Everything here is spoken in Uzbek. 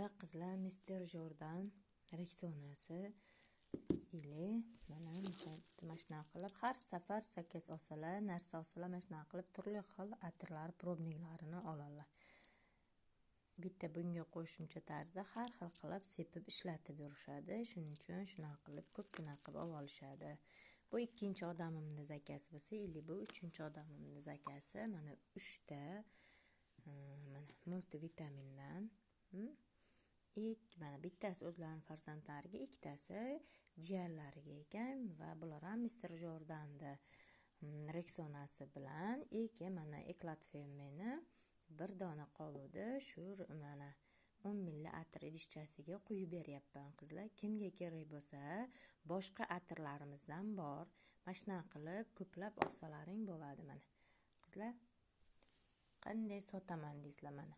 Va qizlar, Mister Jordan Rexonasi или mana mana shunaqa qilib har safar заказ olsalar, narsa olsalar, mana shunaqa qilib turli xil atirlar пробник larini oladilar. Bitta bunga qo'shimcha tarzda har xil qilib sepib ishlatib yurishadi. Shuning uchun shunaqa qilib ko'pgina qilib olib olishadi. Bu ikkinchi odamimni заказ i bo'lsa, или bu uchinchi odamimni заказ i. Mana 3 ta mana multivitamindan. Mana bittasi o'zlarining farzandlariga, ikkitasi jiyanlariga ekan va bular ham Mister Jordanni Rexonasi bilan eki mana Eclat Femmeni bir dona qoluvdi. Shu mana 10 ml atir idishchasiga quyib beryapman qizlar. Kimga kerak bo'lsa, boshqa atirlarimizdan bor. Mana shunaqa qilib ko'plab olsalaring bo'ladi mana. Qizlar, qanday sotaman deysizlar mana.